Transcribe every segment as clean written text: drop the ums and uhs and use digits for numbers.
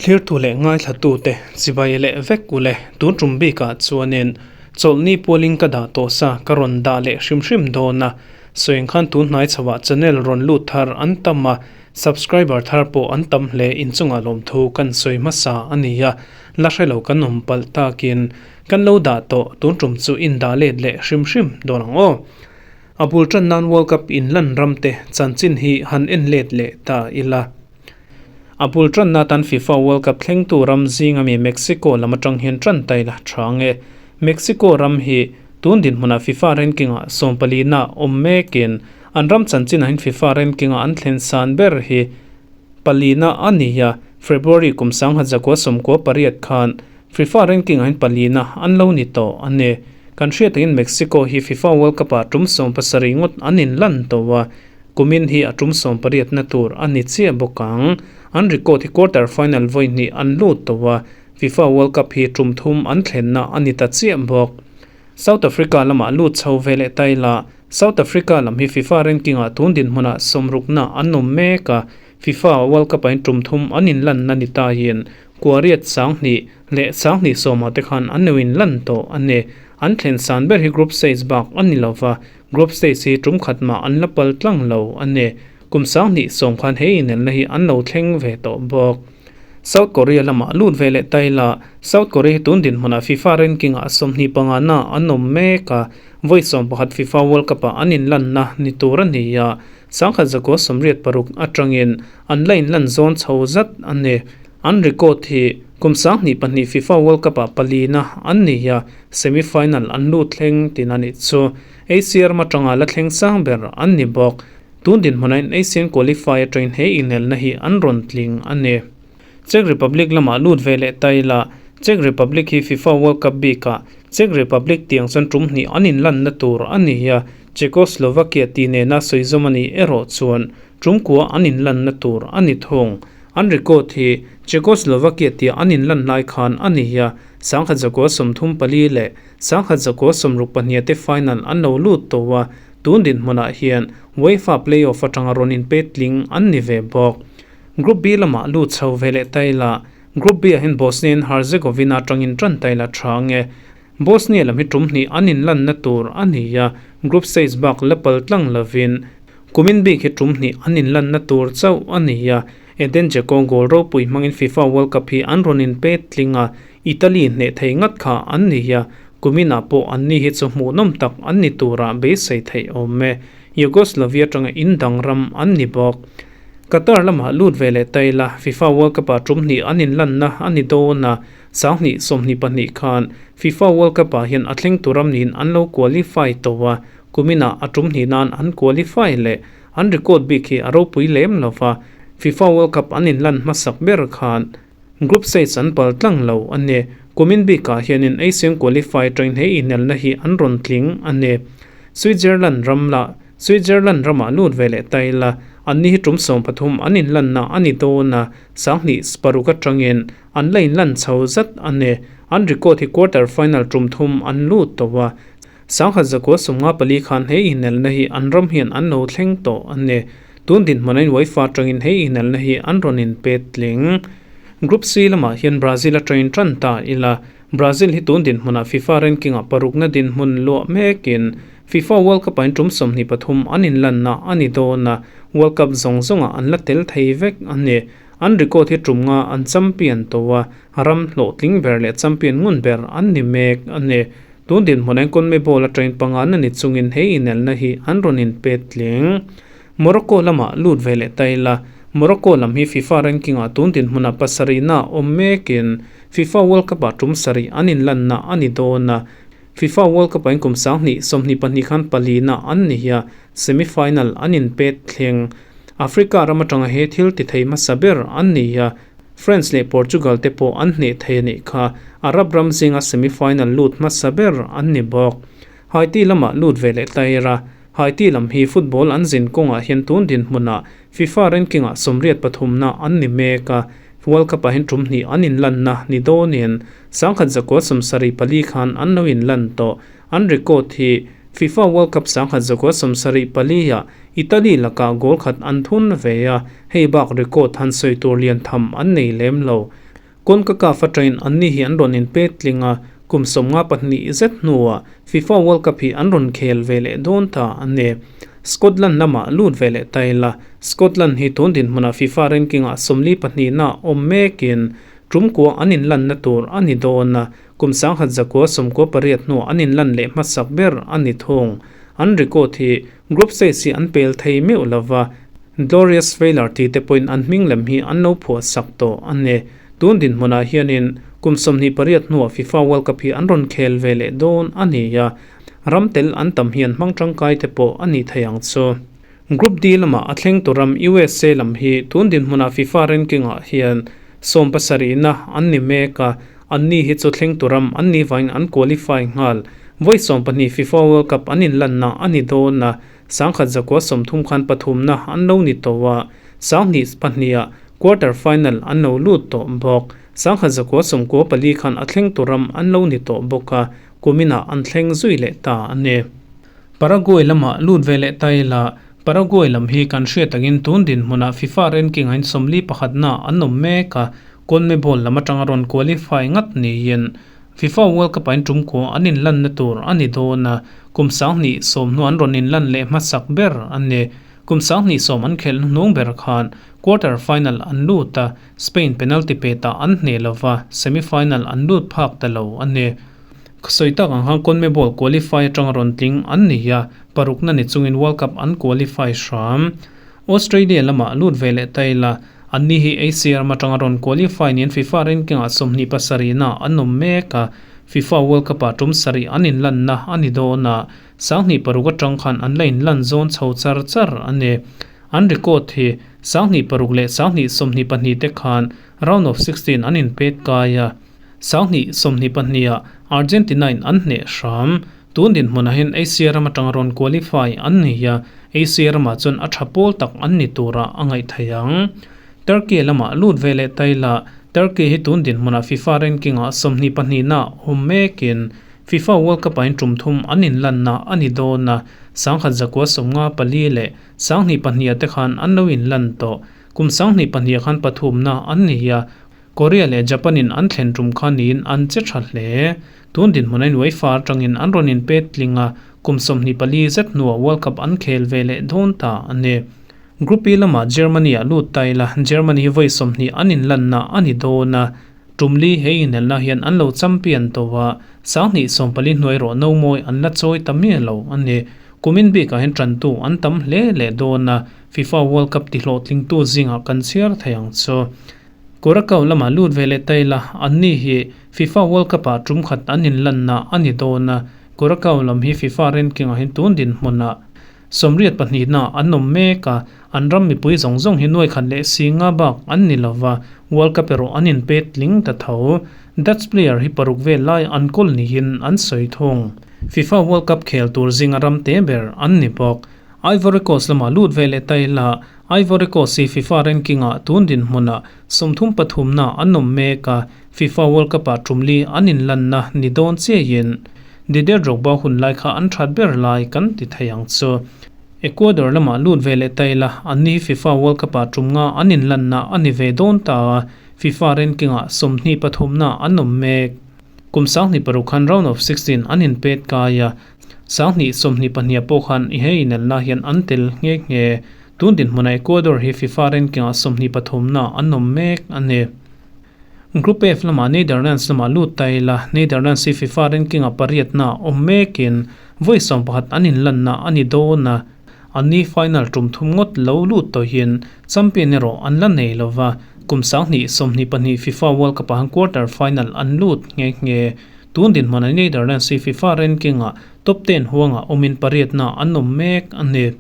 Thlirtu leh ngaithlatute chibai leh vek ule tun tum bikah chuanin chawlhni pualin ka dah tawh sa ka rawn dah leh hrim hrim dawn a, sawiin khan tun hnai chhoah channel rawn lut thar an tam a, subscriber thar pawh an tam hle inchungah lawmthu kan sawi hmasa a ni a, la hre lo kan awm palh takin kan lo dah tawh tun tum chu in dah let leh hrim hrim dawn ang aw. A bul tan nan World Cup inlan ramte chanchin hi han en let leh ta ila. A bul tanna atan FIFA World Cup thlengtu ram zinga mi Mexico lam atang hian tan ta ila tha ang e. Mexico ram hi tun dinhmunah FIFA ranking-ah sawmpalina awm mekin an ram chanchinah hian FIFA ranking-a an thlen san ber hi palina a ni a, February kum sangha zakua sawmkua pariat khan FIFA ranking-ah hian palina an lo ni tawh a ni. Kan hriat angin Mexico hi FIFA World Cup-ah tum 70 ngawt an inlan tawh a, Kumin hi a tum sawmpariatna tur a ni chiah bawk ang. An record hi quarter final vawi hnih an lut tawh a, FIFA World Cup hi tum thum an thlenna a ni ta chiah bawk. South Africa lamah lut chho ve leh ta ila, South Africa lam hi FIFA ranking-ah tun dinhmunah sawmrukna an awm mek a, FIFA World Cup-ah in tum thum an inlanna ni tahin kuariat sanghnih leh sanghnih sawmah te khan an lo inlan tawh a ni. An thlen san ber hi group stage bak a ni lova, Group stage hi tum khat mah an la pal tlang lo a ni. Kum sanghnih sawm khan he inelna hi an lo thleng ve tawh bawk. South Korea lamah lut ve leh ta ila, South Korea hi tun dinhmunah FIFA ranking-ah 25 na an awm mek a, vawi 11 FIFA World Cup-ah an inlanna ni tur a ni a, 1986 atangin an la inlan zawn chho zat a ni. An record hi kum 2002 FIFA World Cup-ah palina an ni a, Semi final an lut thleng tin a nih chu. Asia ram atanga la thleng sang ber an ni bawk. Tun dinhmunah in Asian qualifier atangin he inelna hi an rawn tling a ni. Czech Republic lamah lut ve leh ta ila, Czech Republic hi FIFA World Cup bikah Czech Republic tiang chuan tum hnih an inlanna tur a ni a, Czechoslovakia tih nena sawizawm a nih erawh chuan tum kua an inlanna tur a ni thung. An record hi Czechoslovakia tia an inlan lai khan a ni a, 1934 leh 1962 te final an lo lut tawh a, tun dinhmunah hian UEFA play-off atanga rawn inpet tling an ni ve bawk. Group B lamah lut chho ve leh ta ila, Group B ah hian Bosnia and Herzegovina atangin tan ta ila tha ange. Bosnia lam hi tum hnih an inlanna tur a ni a, group stage bak la pal tlang lovin kumin bik hi tum hnih an inlanna tur chauh a ni a, Eden Dzeko goal ropui hmangin FIFA World Cup hi an rawn inpet tling a, Italy hneh thei ngat kha an ni a, kuminah pawh anni hi chu hmuhnawm tak an ni turah beisei theih awm e. Yugoslavia atanga in dang ram an ni bawk. Qatar lamah lut ve leh ta ila, FIFA World Cup-ah tum hnih an inlanna a ni dawn a, 2022 khan FIFA World Cup-ah hian a thleng tur ram niin an lo qualify tawh a, kuminah a tum hnih nan an qualify leh. An record bik hi a ropui lem lo va, FIFA World Cup an inlan hmasak ber khan group stage an pal tlang lo a ni. Kumin bikah hianin Asian qualify atangin he inelna hi an rawn tling a ni. Switzerland ram lah Switzerland ramah lut ve leh ta ila, anni hi tum 13 an inlanna a ni dawn a, 2006 atangin an la inlan chho zat a ni. An record hi quarter final tum thum an lut tawh a, 1994 khan he inelna hi an ram hian an lo thleng tawh a ni. Tun dinhmun in UEFA atangin he inelna hi an rawn inpet tling. Group C lamah hian Brazil atangin tan ta ila, Brazil hi tun dinhmunah FIFA ranking-ah parukna dinhmun luah mekin FIFA World Cup-ah in tum 23 an inlanna a ni dawn a, World Cup zawng zawngah an la tel thei vek a ni. An record hi tum nga an champion tawh a, ram hlawhtling ber leh champion ngun ber an ni mek a ni. Tun dinhmun ah CONMEBOL atangin panga na ni chungin he inelna hi an rawn inpet tling. Morocco lamah lut ve leh ta ila, Morocco lam hi FIFA ranking ah tun dinhmunah pasarihna awm mekin FIFA World Cup ah tum sarih an inlanna a ni dawn a. FIFA World Cup ah in kum 2022 khan palina an ni a, semi-final an inpet thleng. Africa ram atanga he thil ti thei hmasa ber an ni a. France leh Portugal te pawh an hneh thei a nih kha. Arab ram zinga semi-final lut hmasa ber an ni bawk. Haiti lamah lut ve leh ta ira, Haiti lam hi football an zin kawngah hian tun dinhmunah FIFA ranking-ah 83na an ni mek a, World Cup-ah hian tum hnih an inlanna ni dawnin 1974 khan an lo inlan tawh. An record hi FIFA World Cup 1974-ah Italy lakah goal khat an thun ve a, hei bak record han sawi tur lian tham an nei lem lo. CONCACAF atangin anni hi an rawn inpet tling a, kum 52 zet hnuah FIFA World Cup hi an rawn khel ve leh dawn ta a ni. Scotland lamah lut ve leh ta ila, Scotland hi tun dinhmunah FIFA ranking-ah 42na awm mekin tum kua an inlanna tur a ni dawn a, kum 1998 hnuah an inlan leh hmasak ber a ni thung. An record hi group stage hi an pel thei meuh lova, Glorious Failure tih te pawhin an hming lem hi an lo phuah sak tawh a ni. Tun dinhmunah hianin kum 28 hnuah FIFA World Cup hi an rawn khel ve leh dawn a ni a, ram tel an tam hian hmang tangkai te pawh a ni thei ang chu. Group D lamah a thleng tur ram USA lam hi tun dinhmunah FIFA ranking-ah hian 70na an ni mek a, anni hi chu thleng tur ram an nih vangin an qualify nghal. Vawi 12 FIFA World Cup an inlanna a ni dawn a, 1930 khan pathumna an lo ni tawh a, 2002ah quarter final an lo lut tawh bawk. 1994 khan a thleng tur ram an lo ni tawh bawk a, kuminah an thleng zui leh ta a ni. Paraguay lamah lut ve leh ta ila, Paraguay lam hi kan hriat takin tun dinhmunah FIFA ranking ah in 41na an awm mek a, CONMEBOL lam atanga rawn qualify ngat niin FIFA World Cup ah in tum kua an inlanna tur a ni dawn a, kum 2010 hnu an rawn inlan leh hmasak ber a ni. Kum 2010 an khelh hnuhnung ber khan quarter final an lut a, Spain penalty petah an hneh lova, semi final an lut phak ta lo a ni. Sawi tak ang khan CONMEBOL qualify atanga rawn tling an ni a, parukna ni chungin World Cup an qualify hram. Australia lamah lut ve leh ta ila, anni hi Asia ram atanga rawn qualify niin FIFA ranking-ah 27na an awm mek a, FIFA World Cup-ah tum sarih an inlanna a ni dawn a, 2006 atang khan an la inlan zawn chho char char a ni. An record hi 2006 leh 2022 te khan round of 16 an inpet kai a. 2022ah Argentina-in an hneh hram. Tun dinhmunah hian Asia ram atanga rawn qualify an ni a, Asia ramah chuan a tha pawl tak an ni turah a ngaih thei ang. Turkey lamah lut ve leh ta ila, Turkey hi tun dinhmunah FIFA ranking-ah 22na awm mekin FIFA World Cup-ah in tum thum an inlanna a ni dawn a, 1954 leh 2002ah te khan an lo inlan tawh. Kum 2002ah khan pathumna an ni a, Korea leh Japan in an thlen tum kha niin an che tha hle. Tun dinhmun a UEFA atangin an rawn inpet tling a, kum 24 zet hnuah World Cup an khel ve leh dawn ta a ni. Group E lamah Germany ah lut ta ila, Germany hi vawi 20 an inlanna a ni dawn a, tum li he inelna hian an lo champion tawh a, 2014 hnuai rawh no mawi an la chawi ta miah lo a ni. Kumin bikah hian tantu an tam hle leh dawn a, FIFA World Cup tihlawhtlingtu zingah kan chhiar thei ang chu. Curacao lamah lut ve leh ta ila, anni hi FIFA World Cup-ah tum khat an inlanna a ni dawn a, Curacao lam hi FIFA ranking-ah hian tun dinhmunah 82na an awm mek a, an ram mipui zawng zawng hi 1,150 bak an ni lova, World Cup erawh an inpet tling ta tho. Dutch player hi paruk vel lai an kawl niin an sawi thung. FIFA World Cup khel tur zinga ram te ber an ni bawk. Ivory Coast lamah lut ve leh ta ila, Ivory Coast hi FIFA ranking-ah tun dinhmunah 33na an awm mek a, FIFA World Cup-ah tum li an inlanna ni dawn chiahin Didier Drogba hun lai kha an that ber lai kan ti thei ang chu. Ecuador lamah lut ve leh ta ila, anni hi FIFA World Cup-ah tum nga an inlanna a ni ve dawn ta a, FIFA ranking-ah 23na an awm mek. Kum 2006 khan round of 16 an inpet kai a, 2022ah pawh khan he inelna hian an tel nghe nghe. Tun dinhmunah Ecuador hi FIFA ranking-ah 23na an awm mek a ni. Group F lamah Netherlands lamah lut ta ila, Netherlands hi FIFA ranking-ah pariatna awm mekin vawi 11 an inlanna a ni dawn a, anni final tum thum ngawt lo lut tawhin champion erawh an la nei lova, kum 2022 FIFA World Cup-ah han quarter final an lut nghe nghe. Tun dinhmunah Netherlands hi FIFA ranking-ah top 10 huangah awmin pariatna an awm mek a ni.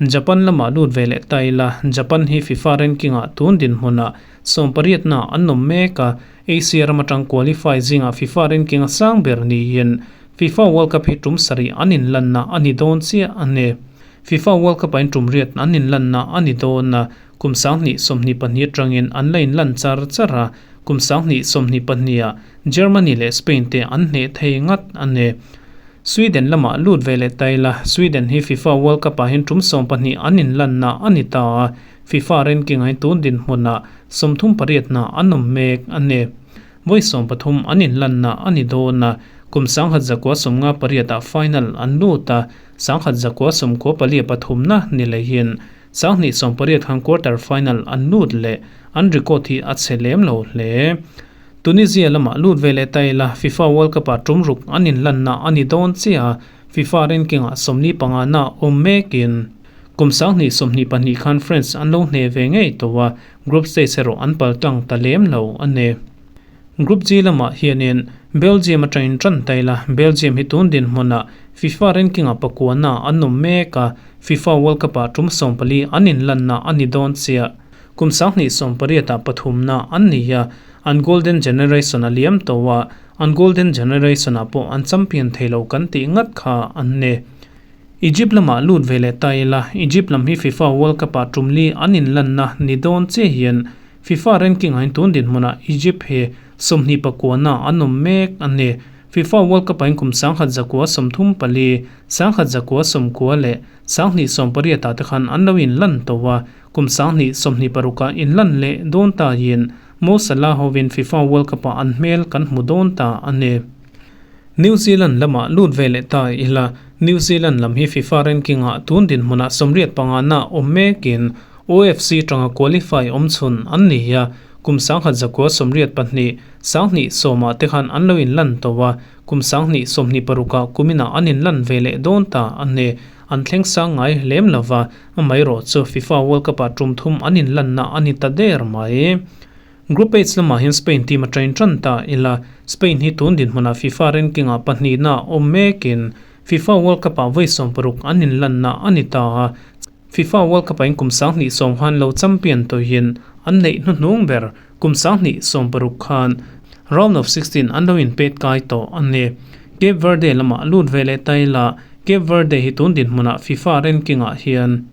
Japan lamah lut ve leh ta ila, Japan hi FIFA ranking-ah tun dinhmunah 18na an awm mek a, Asia ram atang qualify zingah FIFA ranking a sang ber niin FIFA World Cup hi tum sarih an inlanna a ni dawn chiah a ni. FIFA World Cup-ah in tum riat an inlanna a ni dawn a, kum 2022 atangin an la inlan char char a, kum 2022ah Germany leh Spain te an hneh thei ngat a ni. Sweden lamah lut ve leh ta ila, Sweden hi FIFA World Cup-ah hian tum 12 an inlanna a ni ta a, FIFA ranking-ah hian tun dinhmunah 38na an awm mek a ni. Vawi 13 an inlanna a ni dawn a, kum 1958-ah final an lut a, 1994 pathumna ni lehin 2018 khan quarter final an lut leh, an record hi a chhe lem lo hle. Tunisia lamah lut ve leh ta ila, FIFA World Cup-ah tum ruk an inlanna a ni dawn chiah a, FIFA ranking-ah 45 na awm mekin kum 2022 khan France an lo hne ve ngei tawh a, group stage erawh an pal tlang ta lem lo a ni. Group G lamah hianin Belgium atangin tan ta ila, Belgium hi tun dinhmunah FIFA ranking-ah pakuana an awm mek a, FIFA World Cup-ah tum 14 an inlanna a ni dawn chiah. Kum 2018-ah pathumna an ni a, an golden generation a liam tawh a, an golden generation-ah pawh an champion thei lo kan tih ngat kha an ni. Egypt lamah lut ve leh ta ila, Egypt lam hi FIFA World Cup-ah tum li an inlanna ni dawn chiah hian FIFA ranking-ah hian tun dinhmunah Egypt hi 29 na an awm mek a ni. FIFA World Cup-ah hian kum 1934, 1990 leh 2018-ah te khan an lo inlan tawh a, kum 2026-ah inlan leh dawn ta in Mo Salah hovin FIFA World Cup-ah an hmel kan hmu dawn ta a ni. New Zealand lamah lut ve leh ta ila, New Zealand lam hi FIFA ranking-ah tun dinhmunah 85 na awm mekin OFC tanga qualify awm chhun an ni a, kum 1982, 2010-ah te khan an lo inlan tawh a, kum 2026-ah kuminah an inlan ve leh dawn ta a ni. An thleng sang ngai lem lova, amaherawh chu FIFA World Cup-ah tum thum an inlanna a ni ta der mai. Group H lamah hian Spain team a train tan ta ila, Spain hi tun dinhmunah FIFA ranking-ah pahnihna awm mekin FIFA World Cup-ah vawi 60 an inlanna a ni ta a, FIFA World Cup-ah in kum 2010 khan lo champion tawhin an neih hnuhnung ber kum 2016 khan round of 16 an lo inpet kai tawh a ni. Cape Verde lamah lut ve leh ta ila, Cape Verde hi tun dinhmunah FIFA ranking-ah hian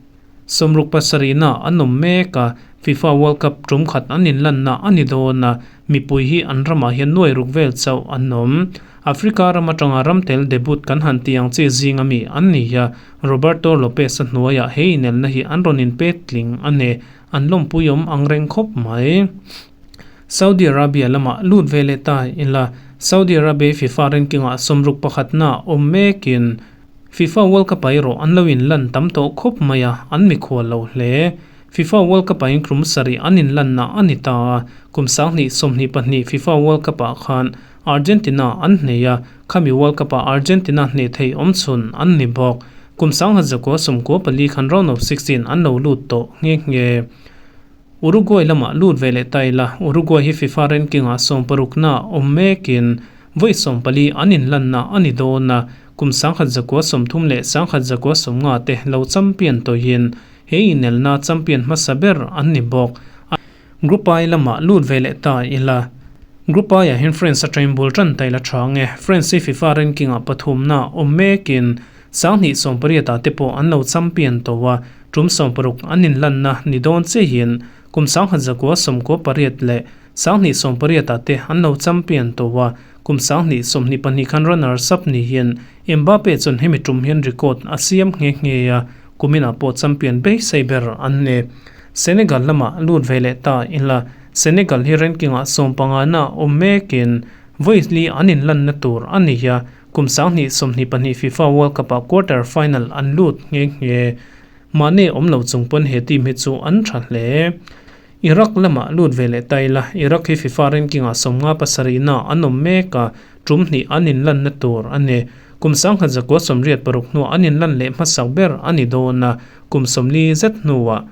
67 na an awm mek a, FIFA World Cup tum khat an inlanna a ni dawn a, mipui hi an ramah hian nuai ruk vel chauh an awm. Africa ram atanga ram tel debut kan han ti ang chi zing ami an ni a, Roberto Lopez a hnuaiah he inelna hi an rawn inpet tling a ni, an lawmpui awm ang reng khawp mai. Saudi Arabia lamah lut ve leh ta ila, Saudi Arabia FIFA ranking-ah 61 na awm mekin FIFA World Cup-ah erawh an lo inlan tam tawh khawp mai a, an mikhual lo hle. FIFA World Cup-ah in kum sarih an inlanna a ni ta a, kum 2022 FIFA World Cup-ah khan Argentina an hnei a, khami World Cup-ah Argentina hneh thei awm chhun an ni bawk. Kum 1994 khan round of 16 an lo lut tawh nghe nghe. Uruguay lamah lut ve leh ta ila, Uruguay hi FIFA ranking-ah 60 na awm mekin vawi 14 an inlanna a ni dawn a, kum 1930 leh 1990 te lo champion tawhin he inelna champion hmasa ber an ni bawk. Group I lamah lut ve leh ta ila, Group I-ah hian France atangin bul tan ta ila tha nge, France hi FIFA ranking-ah pathumna awm mekin 2018-ah te pawh an lo champion tawh a, tum 60 an inlanna ni dawn chiahin kum 1998 leh 2018-ah te an lo champion tawh a, kum 2022 khan runners-up ni hian Mbappe chuan hemi tum hian record a siam nghe nghe a, kuminah pawh champion beisei ber an ni. Senegal lamah lut ve leh ta ila, Senegal hi ranking-ah 15 na awm mekin vawi li an inlanna tur a ni a, kum 2022 FIFA World Cup-ah quarter final an lut nghe nghe. Mane awm lo chung pawn he team hi chu an tha hle. Iraq lamah lut ve leh ta ila, Iraq hi FIFA ranking-ah 57 na an awm mek a, tum hnih an inlanna tur a ni. Kum 1986 hnuah an inlan leh hmasak ber a ni dawn a, kum 40 zet hnuah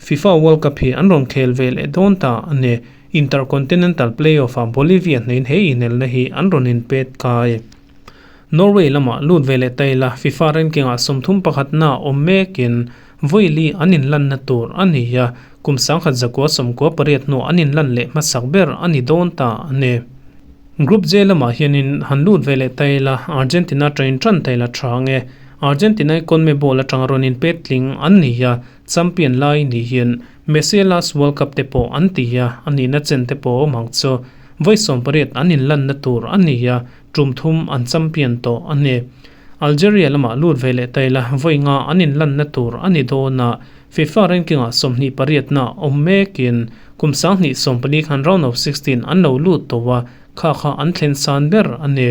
FIFA World Cup hi an rawn khel ve leh dawn ta a ni. Intercontinental Playoff-ah Bolivia hnein he inelna hi an rawn inpet kai. Norway lamah lut ve leh ta ila, FIFA ranking-ah 31 na awm mekin vawi li an inlanna tur a ni a, kum 1998 hnuah an inlan leh hmasak ber a ni dawn ta a ni. Group J lamah hianin han lut ve leh ta ila, Argentina train tan ta ila tha nge. Argentina hi CONMEBOL atanga rawn inpet tling an ni a, champion lai ni hian Messi last World Cup te pawh an ti a, a nihna chen te pawh awm ang chu. Vawi 18 an inlanna tur a ni a, tum thum an champion tawh a ni. Algeria lamah lut ve leh ta ila, vawi nga an inlanna tur a ni dawn a, FIFA ranking-ah 28na awm mekin kum 2014 khan round of 16 an lo lut tawh a, kha kha an thlen san ber a ni.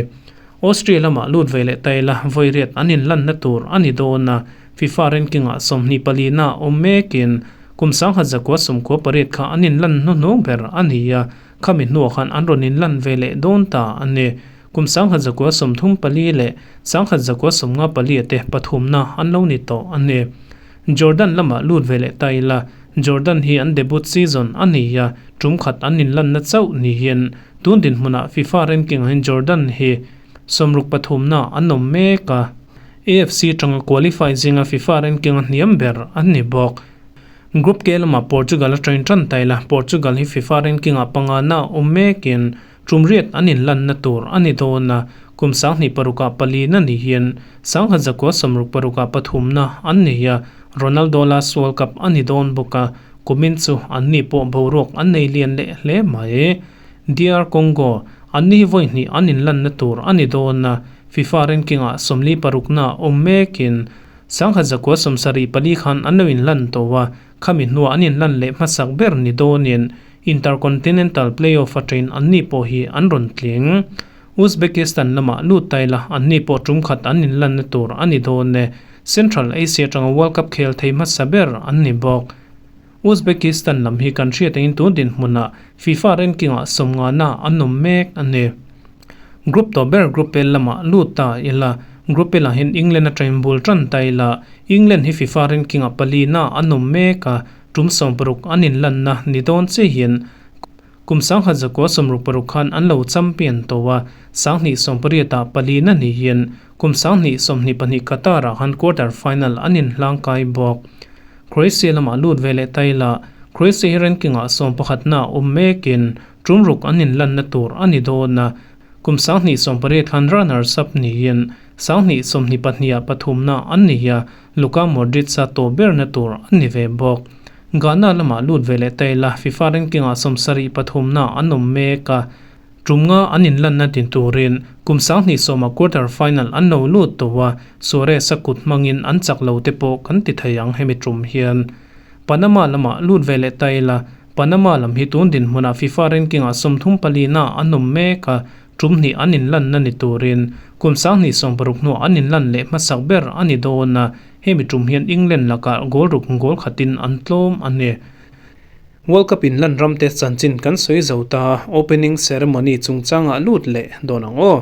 Austria lamah lut ve leh ta ila, vawi riat an inlanna tur a ni dawn a, FIFA ranking-ah 24na awm mekin kum 1998 kha an inlan hnuhnung ber a ni a, khami hnuah khan an rawn inlan ve leh dawn ta a ni. Kum 1934 leh 1954 te pathumna an lo ni tawh a ni. Jordan lamah lut ve leh ta ila, Jordan hi an debut season a ni a, tum khat an inlanna chauh niin tun dinhmunah FIFA ranking ah hian Jordan hi 63na an awm mek a. AFC tanga qualify zinga FIFA ranking a hniam ber an ni bawk. Group K lamah Portugal a train tan ta ila, Portugal hi FIFA ranking ah pangana awm mekin Tum riat an inlanna tur a ni dawn a, kum 2006ah palina ni hian 1966ah pathumna an nei a, Ronaldo last World Cup a ni dawn bawk a, kumin chu anni pawh boruak an nei lian leh hle mai. DR Congo, anni hi vawi hnih an inlanna tur a ni dawn a, FIFA ranking-ah 46na awm mekin 1974 khan an lo inlan tawh a, khami hnuah an inlan leh hmasak ber ni dawnin Intercontinental Playoff atangin anni pawh hi an rawn tling. Uzbekistan lamah lut ta ila anni pawh tum khat an inlanna tur a ni dawn e. Central Asia atanga World Cup khel thei hmasa ber an ni bawk. Uzbekistan lam hi kan hriat angin tun dinhmunah FIFA ranking-ah sawmngana an awm mek a ni. Group tawh ber Group L lamah lut ta ila Group L-ah hian England atangin bul tan ta ila England hi FIFA ranking-ah palina an awm mek a, Tum 60 an inlanna ni dawn che hian kum 1966 khan an lo champion tawh a, 2018 ah palina ni hian kum 2022 Qatar ah khan quarter final an inhlang kai bawk. Croatia lamah lut ve leh ta ila, Croatia hi ranking ah 11 na awm mekin tum ruk an inlanna tur a ni dawn a, kum 2018 khan runners up niin 2022 ah pathumna an ni a, Luka Modric-a tawp berna tur a ni ve bawk. Ghana lamah lut ve leh ta ila, FIFA ranking-ah 73na an awm mek a, tum nga an inlanna din turin kum 2010-ah quarter final an lo lut tawh a, Suarez-a kut hmangin an chak lo te pawh kan ti thei ang hemi tum hian. Panama lamah lut ve leh ta ila, Panama lam hi tun dinhmunah FIFA ranking-ah 34na an awm mek a, tum hnih an inlanna ni turin kum 2016 hnuah an inlan leh hmasak ber a ni dawn a, hemi tum hian England lakah goal ruk goal khatin an tlawm a ni. World Cup inlan ramte chanchin kan sawi zo ta, opening ceremony chungchangah lut leh dawn ang aw.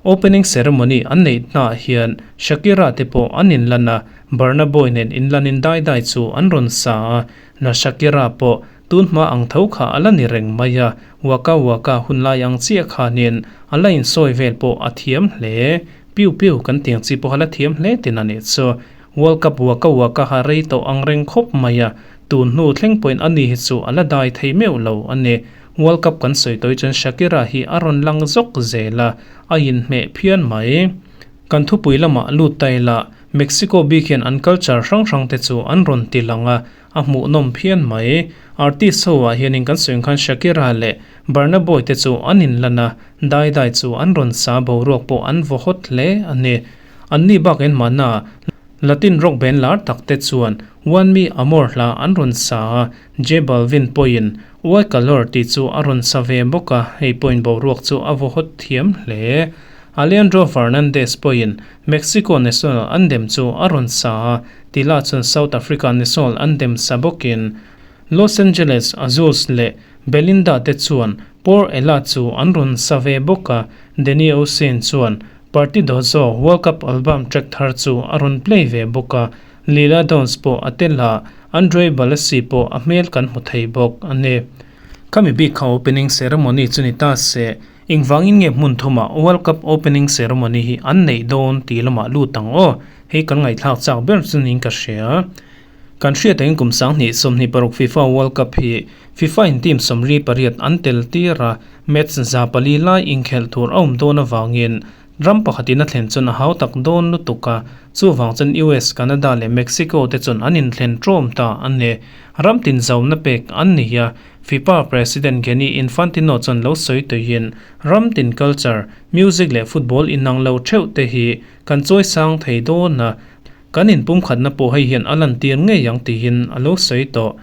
Opening ceremony an neih hnaah hian Shakira te pawh an inlan a, Burna Boy nen inlanin dai dai chu an rawn sa a, na Shakira pawh Tun hma ang tho kha a la ni reng mai a, Waka Waka hun lai ang chiah khanin a la insawi vel pawh a thiam hle. Piu piu kan tiang chi pawh a la thiam hle tin a nih chu. World Cup Waka Waka ha rei tawh ang reng khawp mai a, tun hnu thleng pawhin a ni hi chu a la dai thei meuh lo a ni. World Cup kan sawi tawih chuan Shakira hi a rawn lang zawk zel a, a inhmeh phian mai. Kan thupui lamah lut ta ila, Mexico bik hian an culture hrang hrang te chu an rawn ti lang a, A hmuhnawm phian mai. Artist ho ah hianin kan sawi ang khan Shakira leh Burna Boy te chu an inlan a, dai dai chu an rawn sa boruak pawh an vaw hawt hle a ni. Anni bak en mahna Latin rock band lar tak te chuan One Mi Amor hla an rawn sa a, J Balvin pawhin Uai Calor tih chu a rawn sa ve bawk a, hei pawhin boruak chu a vaw hawt thiam hle. Alejandro Fernandez pawhin Mexico national anthem chu a rawn sa a, tila chuan South Africa national anthem sa bawkin Los Angeles Azules leh Belinda te chuan Por Ella chu an rawn sa ve bawk a, Danny Ocean chuan Partidozo World Cup album track thar chu a rawn play ve bawk a, Lila Downs pawh a tel a, Andre Balassi pawh a hmel kan hmu thei bawk a ni. Khami bik kha opening ceremony chu ni ta se. Engvangin nge hmun thumah World Cup opening ceremony hi an neih dawn tih lamah lut ang aw, hei kan ngaihthlak chak ber chu niin ka hria. Kan hriat angin kum 2026 FIFA World Cup hi FIFA in team 38 an tel tir a, match 400 lai inkhelh tur a awm dawn avangin ram pakhatin a thlen chuan a hau tak dawn lutuk a, chuvang chuan US, Canada leh Mexico te chuan an inthlen tawm ta a ni. Ram tin zaumna pek an ni a. FIFA President Gianni Infantino chuan lo sawi tuiin ram tin culture, music leh football inang lo theuh te hi kan chawi sang thei dawn a, kan inpumkhatna pawh hei hian a lantir ngei ang tiin a lo sawi tawh.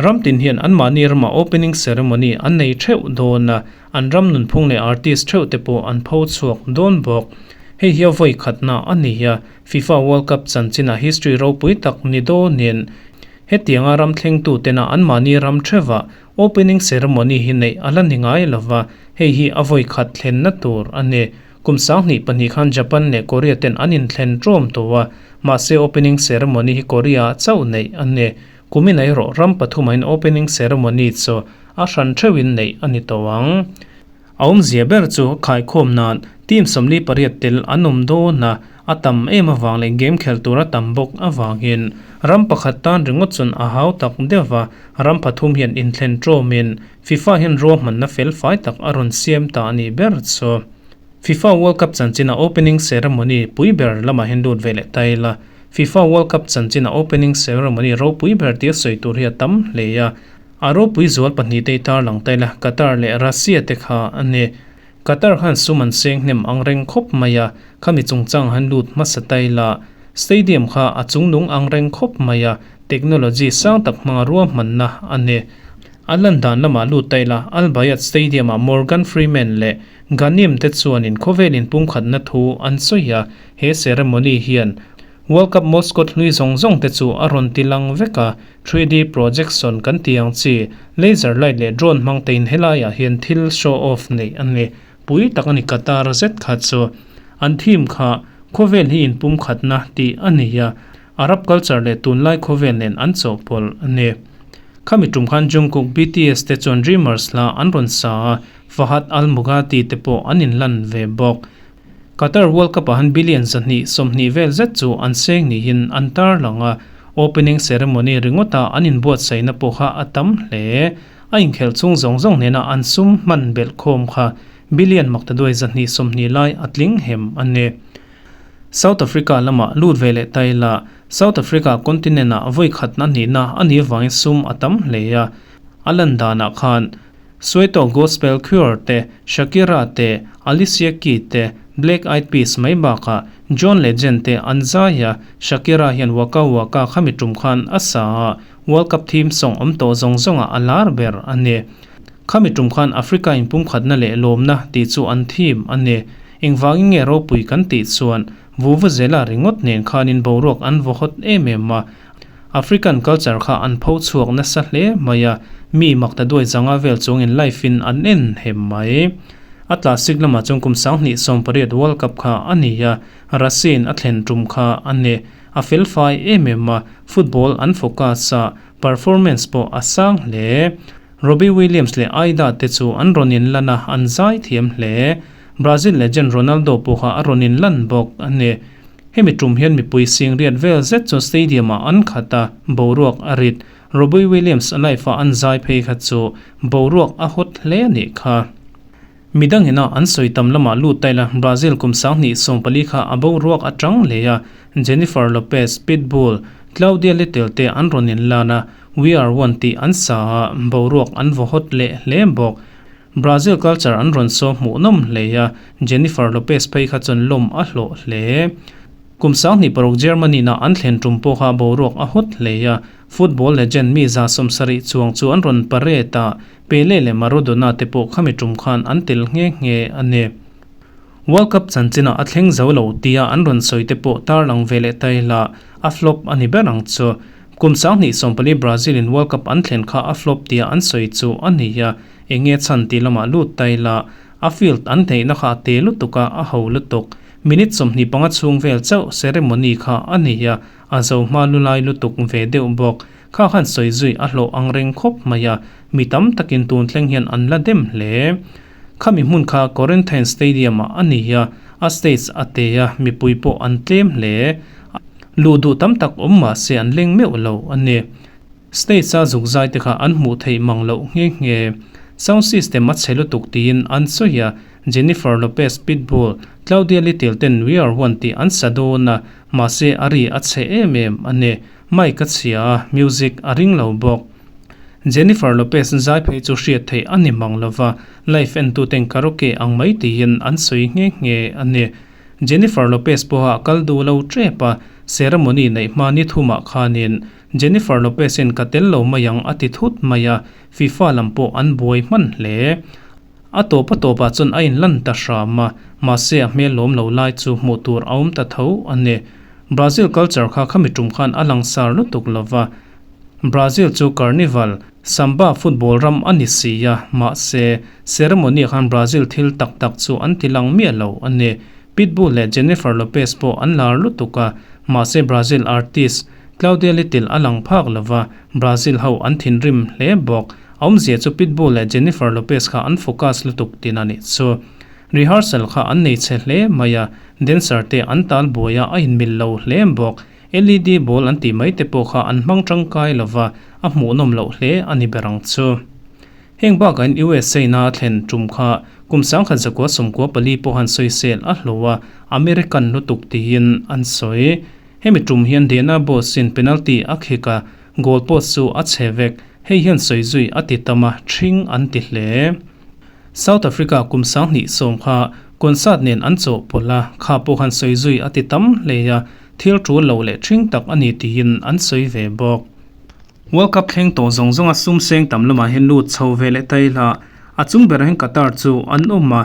Ram tin hian anmahni ramah opening ceremony an nei theuh dawn a, an ram nunphung leh artist theuh te pawh an pho chhuak dawn bawk. Hei hi a vawi khatna a ni a, FIFA World Cup chanchinah history ropui tak ni dawnin Hetianga ram thlengtu tena anmahni ram theuhah opening ceremony hi neih a la ni ngai lova, hei hi a vawi khat thlenna tur a ni. Kum 2002 khan Japan leh Korea ten an inthlen ṭawm tawh a, mahse opening ceremony hi Korea ah chauh neih a ni. Kumin erawh ram pathumahin opening ceremony chu a hran theuhin neih a ni tawh ang. A awmzia ber chu khaikhawm nan team 48 tel an awm dawn a, a tam em avang leh game khelh tur a tam bawk avangin ram pakhat tan ringawt chuan a hau tak deuh va, ram pathum hian inthlen ṭawmin FIFA hian ruahmanna fel fai tak a rawn siam ta a nih ber chu. FIFA World Cup chanchina opening ceremony pui ber lamah hian lut ve leh ta ila, FIFA World Cup chanchina opening ceremony ropui ber tia sawi tur hi a tam hle a, A ropui zual pahnihte i tarlang ta ila, Qatar leh Russia te kha a ni. Qatar khan sum an seng hnem ang reng khawp mai a, khami chungchang han lut hmasa ta ila, stadium kha a chungnung ang reng khawp mai a, technology sang tak hmanga ruahmanna a ni. A lan dan lamah lut ta ila, Al Bayat Stadium-ah Morgan Freeman leh Ghanim te chuanin khawvel inpumkhatna thu an sawi a, he ceremony hian World Cup mascot hlui zawng zawng te chu a rawn ti lang vek a, 3D projection kan tih ang chi, laser light leh drone hmang tein helaiah hian thil show off neih a ni. Pui tak a ni Qatar zet kha chu. An theme kha khawvel hi inpumkhatna tih a ni a, Arab culture leh tunlai khawvel nen an chawhpawlh a ni. Khami tum khan Jungkook BTS te chuan Dreamers hla an rawn sa a, Fahad Al Mughati te pawh an inlan ve bawk. Qatar World Cup ah han billion 220 vel zet chu an seng niin an tarlang a, opening ceremony ringawta an inbuatsaihna pawh kha a tam hle. A inkhelh chhung zawng zawng hnena an sum hman belh khawm kha billion maktaduai 220 lai a tling hem a ni. South Africa lamah lut ve leh ta ila, South Africa continent ah vawi khatna nihna a nih avangin sum a tam hle a, a lan danah khan Soweto Gospel Choir te, Shakira te, Alicia Keys te, Black Eyed Peas mai bakah John Legend te an zai a, Shakira hian Waka Waka khami tum khan a sa a, World Cup theme song awm tawh zawng zawngah a lar ber a ni. Khami tum khan Africa inpumkhatna leh lawmna tih chu an theme a ni. Engvangin nge ropui kan tih chuan Vuvuzela ringawt nen khanin boruak an vaw hawt em em a, African culture kha an pho chhuak nasa hle mai a, mi makta duai zanga vel chuangin live in an en hem mai. A classic lamah chuan kum 2018 World Cup kha a ni a, Russia-in a thlen tum kha a ni. A fel fai em em a, football an focus a, performance pawh a sang hle. Robbie Williams leh Aida te chu an rawn inlan a, an zai thiam hle. Brazil legend Ronaldo pawh kha a rawn inlan bawk a ni. Hemi tum hian mipui sing riat vel zet chu stadium ah an khat a, boruak a rit. Robbie Williams a live a an zai phei kha chu boruak a hot hle a nih kha. Midang ina an sawi tam lamah lut ta ila Brazil kum 2014 kha a boruak a tang hle a, Jennifer Lopez, Pitbull, Claudia Little te an rawn inlan a, We Are One tih an sa a, boruak an vaw hot leh hle bawk. Brazil culture an rawn saw hmuhnawm hle a, Jennifer Lopez phei kha chuan lawm a hlawh hle. Kum 2006 Germany na an thlen tum pawh kha boruak a hot hle a, football legend mi 70 chuang chu an rawn parade a, Pele leh Maradona te pawh khami tum khan an tel nghe nghe a ni. World Cup chanchina a thleng zo lo tia an rawn sawi te pawh tarlang ve leh ta ila a flop a ni ber ang chu. Kum 2014 Brazil in World Cup an thlen kha a flop tia an sawi chu a ni a, enge chhan tih lamah lut ta ila a field an theihna kha a te lutuk a, a ho lutuk. Minute 25 chhung vel chauh ceremony kha a ni a, a zo hma lu lai lutuk ve deuh bawk. Kha khan sawi zui a hlawh ang reng khawp mai a, mi tam takin tun thleng hian an la dem hle. Khami hmun kha Corinthian Stadium ah a ni a, a stage a te a, mipui pawh an tlem hle. Luh duh tam tak awm mah se an leng meuh lo a ni. Stage a zuk zai te kha an hmuh theih mang loh nghe nghe. Sound system a chhe lutuk tiin an sawi a, Jennifer Lopez, Pitbull, Claudia Little ten We Are One tih an sa dawn a, mahse a ri a chhe em em a ni. Mic a chhia a, music a ring lo bawk. Jennifer Lopez zai phei chu hriat theih a ni mang lova, live entuten karaoke ang mai tiin an sawi nghe nghe a ni. Jennifer Lopez pawha kal duh lo tep a, ceremony neih hma ni thumah khanin Jennifer Lopez-in ka tel lo mai ang a ti thut mai a, FIFA lam pawh an buai hman hle. A tawp a tawpah chuan a inlan ta hram a, mahse a hmel lawm lo lai chu hmuh tur a awm ta tho a ni. Brazil culture kha khami tum khan a langsar lutuk lo va, Brazil chu carnival, samba football ram a ni si a, mahse ceremony-ah khan Brazil thil tak tak chu an ti lang miah lo a ni. Pitbull leh Jennifer Lopez pawh an lar lutuk a, mahse Brazil artist Claudia Little a lang phak lo va, Brazil ho an thinrim hle bawk. A awmzia chu Pitbull leh Jennifer Lopez kha an focus lutuk tin a nih chu. Rehearsal kha an nei chhe hle mai a, dancer te an tal buai a, a inmil lo hle bawk. LED ball an tih mai te pawh kha an hmang tangkai lo va, a hmuhnawm loh hle a ni ber ang chu. Heng bakah in USA na a thlen tum kha kum 1994 pawh han sawisel a hlawh a, American lutuk tiin an sawi. Hemi tum hian Dena Boss in penalty a khik a, goal post chu a chhe vek. Hei hian sawi zui a ti tam a, ṭhing an ti hle. South Africa kum 2010 kha concert nen an chawhpawlh a, kha pawh khan sawi zui a ti tam hle a, thil ṭul lo leh ṭhing tak a ni tiin an sawi ve bawk. World Cup thleng tawh zawng zawnga sum seng tam lamah hian lut chho ve leh ta ila, a chung berah hian Qatar chu an awm a,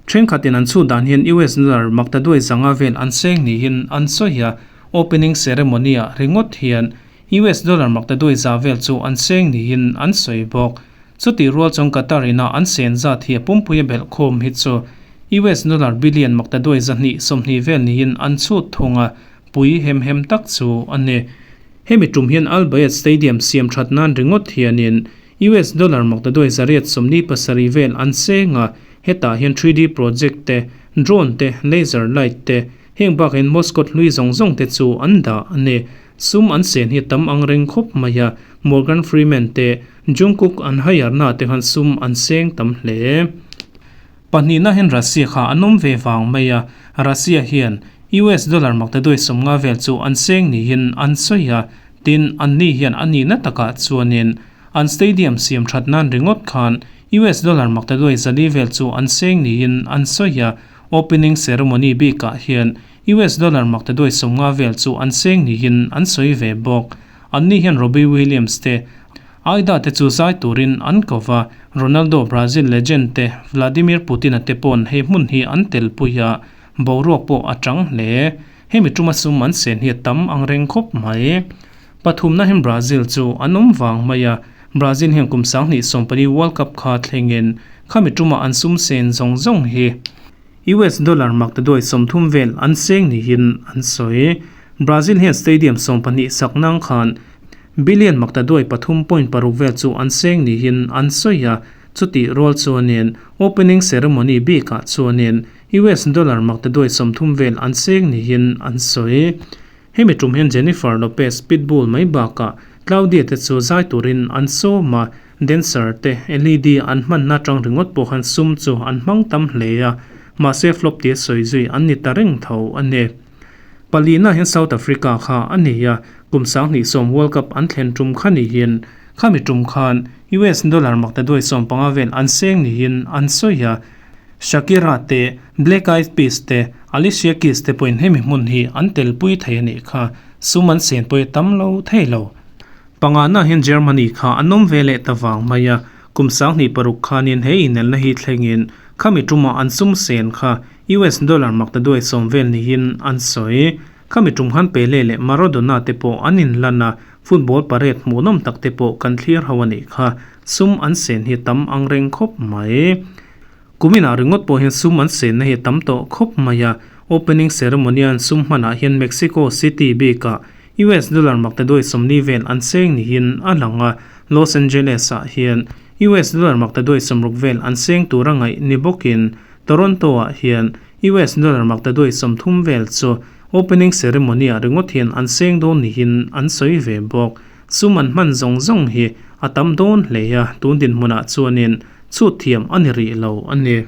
ṭhenkhatin an chhut dan hian US dollar maktaduai zanga vel an seng niin an sawi a, opening ceremony-ah ringawt hian US dollar maktaduai za vel chu an seng niin an sawi bawk. Chutih rual chuan Qatar ina an sen zat hi a pumpui a belh khawm hi chu US dollar billion maktaduai 220 vel niin an chhut thung a, pui hem hem tak chu a ni. Hemi tum hian Al Bayt Stadium siam that nan ringawt hianin US dollar maktaduai 827 vel an seng a, hetah hian 3D project te, drone te, laser light te, heng bakah hian mascot hlui zawng zawng te chu an dah a ni. Sum an sen hi tam ang reng khawp mai a, Morgan Freeman te, Jungkook an hire na te khan sum an seng tam hle. Pahnihna hian Russia kha an awm ve vang mai a, Russia hian US dollar maktaduai 50 vel chu an seng niin an sawi a, tin anni hian a nihna takah chuanin an stadium siam that nan ringawt khan US dollar maktaduai 400 vel chu an seng niin an sawi a, opening ceremony bikah hian US dollar maktaduai 50 vel chu an seng niin an sawi ve bawk. Anni hian Robbie Williams te, Aida te chu zai turin an ko va, Ronaldo Brazil legend te, Vladimir Putin-a te pawn hei hmun hi an tel pui a, boruak pawh a tang hle. Hemi tuma sum an sen hi a tam ang reng khawp mai. Pathumna hian Brazil chu an awm vang mai a, Brazil hian kum 2014 World Cup kha thlengin khami tuma an sum sen zawng zawng hi US dollar maktaduai 30 vel an seng niin an sawi. Brazil hian stadium 12 sak nang khan billion maktaduai 3.6 vel chu an seng niin an sawi a, chutih rual chuanin opening ceremony bikah chuanin US dollar maktaduai 30 vel an seng niin an sawi. Hemi tum hian Jennifer Lopez, Pitbull mai bakah Claudia te chu zai turin an sawm a, dancer te LED an hmanna atang ringawt pawh khan sum chu an hmang tam hle a, mahse flop tia sawi zui an ni ta reng tho a ni. Palina hian South Africa kha a ni a, kum 2010 World Cup an thlen tum kha niin khami tum khan US dollar maktaduai 15 vel an seng niin an sawi a, Shakira te, Black Eyed Peas te, Alicia Keys te pawhin hemi hmun hi an telpui thei a nih kha, sum an senpui a tam lo thei lo. Pangana hian Germany kha an awm ve leh ta vang mai a, kum 2006 khanin he inelna hi thlengin khami tuma an sum sen kha US dollar maktaduai 10 vel niin an sawi. Khami tum khan Pele leh Maradona te pawh an inlan a, football parade hmuhnawm tak te pawh kan thlir ho a nih kha, sum an sen hi tam ang reng khawp mai. Kuminah ringawt pawh hian sum an senna hi a tam tawh khawp mai a, opening ceremony an sum hmanah hian Mexico City bikah US dollar maktaduai 40 vel an seng niin a lang a, Los Angeles-ah hian US dollar maktaduai 60 vel an seng tura ngaih ni bawkin Toronto-ah hian US dollar maktaduai 30 vel chu opening ceremony-ah ringawt hian an seng dawn niin an sawi ve bawk. Sum an hman zawng zawng hi a tam dawn hle a, tun dinhmunah chuanin chhut thiam a ni rih lo a ni.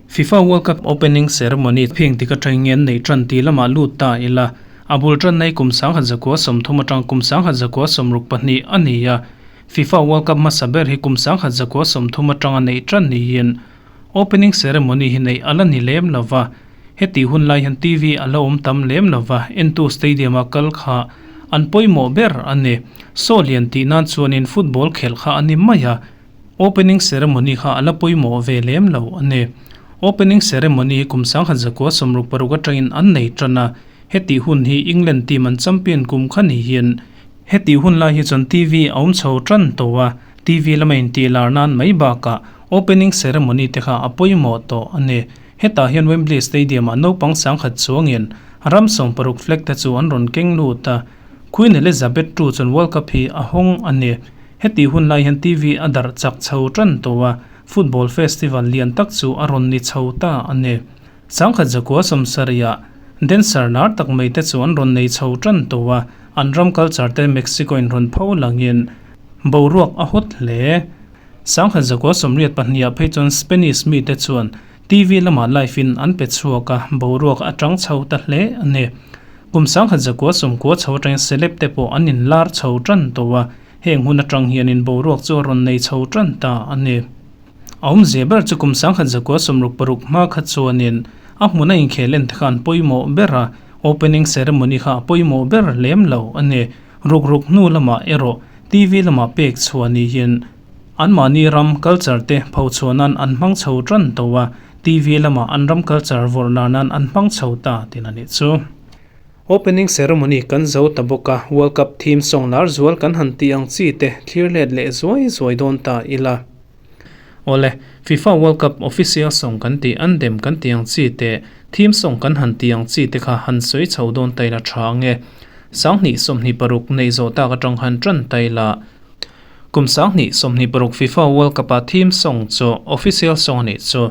FIFA World Cup opening ceremony pheng tik atangin an neih tan tih lamah lut ta ila, a bul tan nei kum 1930 atang kum 1962 a ni a. FIFA World Cup hmasa ber hi kum 1930 atanga neih tan niin opening ceremony hi neih a la ni lem lo va. Heti hun lai hian TV a la awm tam lem lo va, entu stadium a kal kha an pawimawh ber a ni. Saw lian tih nan chuanin football khelh kha a ni mai a, opening ceremony kha a la pawimawh ve lem lo a ni. Opening ceremony hi kum 1966 atangin an nei tan a, heti hun hi England team an champion kum kha niin Hetih hun lai hi chuan TV a awm chho tan tawh a, TV lama intih lar nan mai bakah opening ceremony te kha a pawimawh tawh a ni. Hetah hian Wembley Stadium ah naupang sangkhat chuangin ram 60 flag te chu an rawn keng lut a, Queen Elizabeth ii chuan World Cup hi a hawng a ni. Hetih hun lai hian TV a darh chak chho tan tawh a, football festival lian tak chu a rawn ni chho ta a ni. 1970-ah dancer lar tak mai te chu an rawn nei chho tan tawh a, an ram culture te Mexico in rawn pho langin boruak a hawt hle. 1984-ah phei chuan Spanish mite chuan TV lamah live in an pe chhuak a, boruak a tang chho ta hle a ni. Kum 1990 chho atangin celeb te pawh an inlar chho tan tawh a, heng hun atang hianin boruak chu a rawn nei chho tan ta a ni. A awmzia ber chu kum 1966 hma kha chuanin a hmuna inkhel en te kha an pawimawh ber a, opening ceremony kha a pawimawh ber lem lo a ni. Ruk ruk hnu lamah erawh TV lamah pek chhuah niin anmahni ram culture te phochhuah nan an hmang chho tan tawh a, TV lamah an ram culture vawrh lar nan an hmang chho ta tihna nih chu. Opening ceremony kan zo ta bawk a, World Cup theme song lar zual kan han tih ang chi te thlir let leh zuai zuai dawn ta ila. Awle, FIFA World Cup official song kan tih an dem kan tih ang chi te, theme song kan han tih ang chi te kha han sawi chho dawn ta ila tha ang e. 2026 neih zawh tak atang han tan ta ila. Kum 2026 FIFA World Cup a theme song chu official song a nih chu.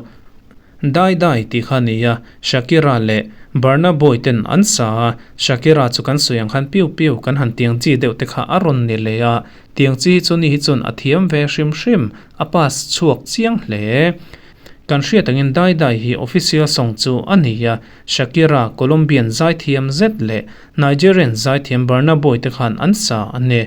Dai Dai tih kha a ni a, Shakira leh Burna Boy ten an sa a, Shakira chu kan sawi ang khan piu piu kan han tiang chi deuh te kha a rawn ni leh a, tiang chi hi chu ni hi chuan a thiam ve hrim hrim, a pass chhuak chiang hle. Kan hriat angin Dai Dai hi official song chu a ni a, Shakira, Colombian zaithiam zet leh Nigerian zaithiam Burna Boy te khan an sa a ni.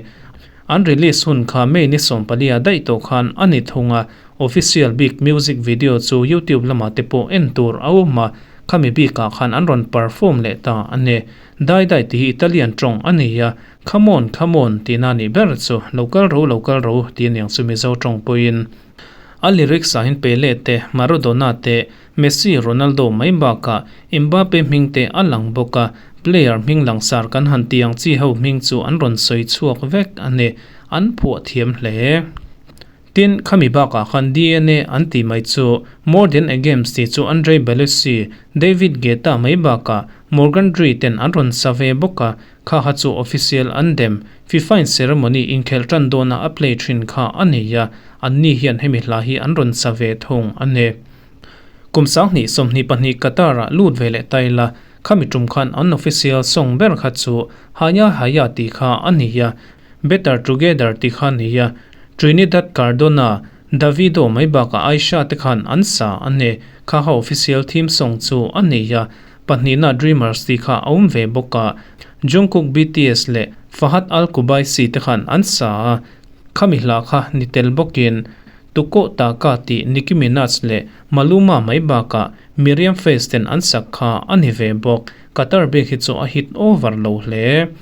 An release hun kha May ni 14 ah daih tawh khan a ni thung a, Official bik music video chu YouTube lamah te pawh en tur a awm a, khami bikah khan an rawn perform leh ta a ni. Dai dai tih hi Italian tawng a ni a, Come on, come on tihna nih ber chu lo kal ro lo kal ro tih a niang chu Mizo tawng pawhin. A lyrics ah hian Pele te, Maradona te, Messi, Ronaldo mai bakah Mbappe hming te a lang bawk a, player hming langsar kan han tih ang chi ho hming chu an rawn sawi chhuak vek a ni. An phuah thiam hle. Tin, khami bakah khan DNA an tih mai chu More Than A Games tih chu Andrei Belushi, David Guetta mai bakah Morgan Dree ten an rawn sa ve bawk a, kha kha chu official an dem. FIFA in ceremony inkhelh tan dawna a play thin kha a nei a, anni hian hemi hla hi an rawn sa ve thung a ni. Kum 2022 Qatar-ah lut ve leh ta ila, khami tum khan an official song ber kha chu Haya Haya tih kha a ni a, Better Together tih kha a ni a, Trinidad Cardona, Davido mai bakah Aisha te khan an sa a ni. Kha kha official theme song chu a nei a, pahnihna Dreamers tih kha a awm ve bawk a, Jungkook BTS leh Fahad Al Kubaisi te khan an sa a, khami hla kha ni tel bawkin Tuko Taka tih Nicki Minaj leh Maluma mai bakah Miriam Face ten an sak kha a ni ve bawk. Qatar bik hi chu a hit over lo hle.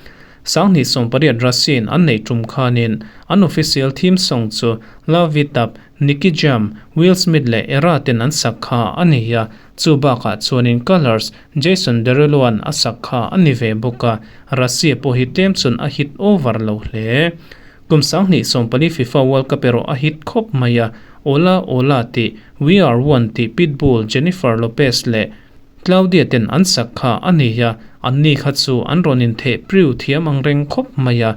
2018 Russian an neih tum khanin an official theme song chu Love It Up, Nicky Jam, Will Smith leh Era ten an sak kha a ni a, chu bakah chuanin Colors, Jason Derulo-a'n a sak kha a ni ve bawk a, Russia pawh hi tlem chuan a hit over lo hle. Kum 2014 FIFA World Cup erawh a hit khawp mai a, Ola Ola tih We Are One tih Pitbull, Jennifer Lopez leh Claudia ten an sak kha a ni a, anni kha chu an rawn intheh priu thiam ang reng khawp mai a,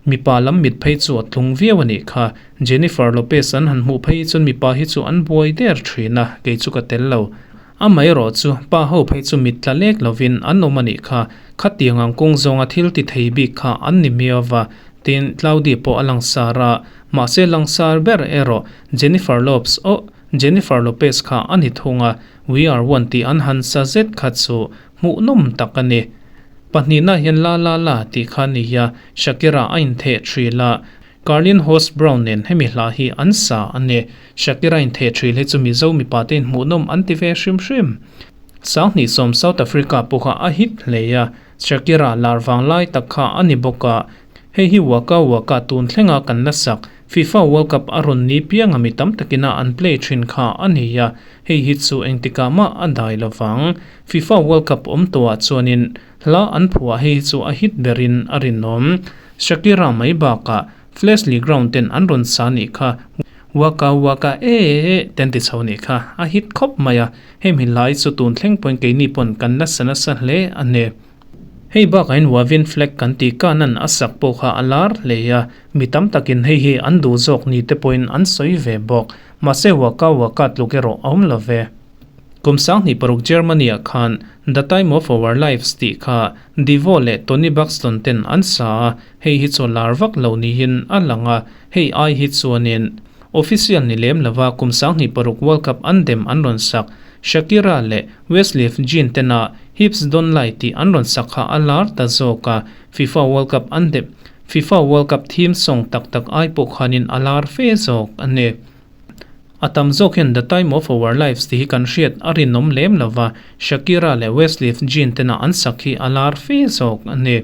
mipa lam mit phei chu a tlung viau a nih kha. Jennifer Lopez an han hmuh phei chuan mipa hi chu an buai der thin a, kei chu ka tel lo. Amaherawh chu pa ho phei chu mit tla lek lovin an awm a nih kha, khatiang ang kawng zawnga thil ti thei bik kha an ni miau va, tin Claudia pawh a langsar a, mahse langsar ber erawh Jennifer Lopes oh Jennifer Lopez kha a ni thung a, We are one tih an han sa zet kha chu hmuhnawm tak a ni. Pahnihna hian la la la tih kha a ni a, Shakira a intheh thril a, Carlinhos Brown nen hemi hla hi an sa a ni. Shakira intheh ṭhil hi chu Mizo mipa te inhmuhnawm an ti ve hrim hrim. 2010 South Africa pawh kha a hit hle a, Shakira lar vang lai tak kha a ni bawk a. Hei hi Waka Waka tun thlenga kan la sak, FIFA World Cup a rawn ni pianga mi tam takina an play thin kha a ni a, hei hi chu engtikah mah a dai lo vang. FIFA World Cup awm tawhah chuanin hla an phuah hei hi chu a hit berin a rinawm. Shakira mai bakah Flesley Ground ten an rawn sa nih kha Waka Waka ee te an ti chho nih kha a hit khawp mai a, hemi hlai chu tun thleng pawhin keini pawn kan la sa nasa hle a ni. Hei bakah hian Wavin flag kan tih kanan a sak pawh kha a lar hle a, mi tam takin hei hi an duh zawk ni te pawhin an sawi ve bawk. Mahse Waka Waka tluk erawh a awm lo ve. Kum 2006 Germany-ah khan The Time of Our Lives tih kha Devo leh Toni Braxton ten an sa a, hei hi chu lar vak lo niin a lang a, hei ai hi chuanin official ni lem lova kum 2006 World Cup an dem an rawn sak Shakira leh Westlife Jean tena Hips Don't Lie tih an rawn sak kha a lar ta zawk a, FIFA World Cup an dem FIFA World Cup theme song tak tak ai pawh khanin a lar fe zawk a ni. A tam zawk hian The Time of Our Lives tih hi kan hriat a rinawm lem lo va, Shakira leh Westlife Jean tena an sak hi a lar fe zawk a ni.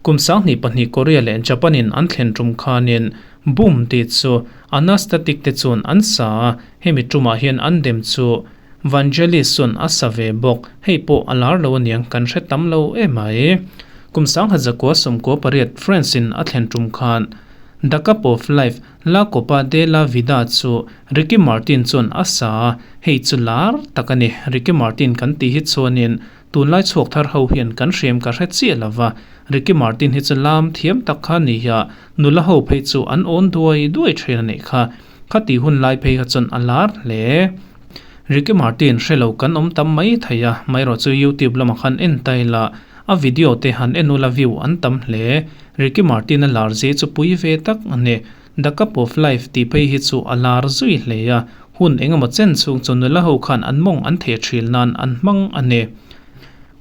Kum 2002 Korea leh Japan in an thlen tum khanin Boom tih chu Anastatic te chuan an sa a, hemi tumah hian an dem chu Vangelis chuan a sa ve bawk, hei pawh a lar lo aniang kan hre tam lo emai. Kum 1998 France in a thlen tum khan The Cup of Life, La Copa de la Vida chu Ricky Martin chuan a sa a, hei chu lar tak a ni. Ricky Martin kan tih hi chuanin tunlai chhuak thar ho hian kan hriam ka hre chiah lo va, Ricky Martin hi chu lam thiam tak kha a ni a, nula ho phei chu an awn duai duai thin a nih kha. Khatih hun lai phei kha chuan a lar hle. Ricky Martin hre lo kan awm tam mai thei a, maherawh chu YouTube lamah khan en ta ila a video te han en ula view an tam hle. Ricky Martin a lar zia chu pui ve tak a ni. The Cup of Life tih phei hi chu a lar zui hle a, hun engemaw chen chhung chu nula ho khan an mawng an theh thil nan an hmang a ni.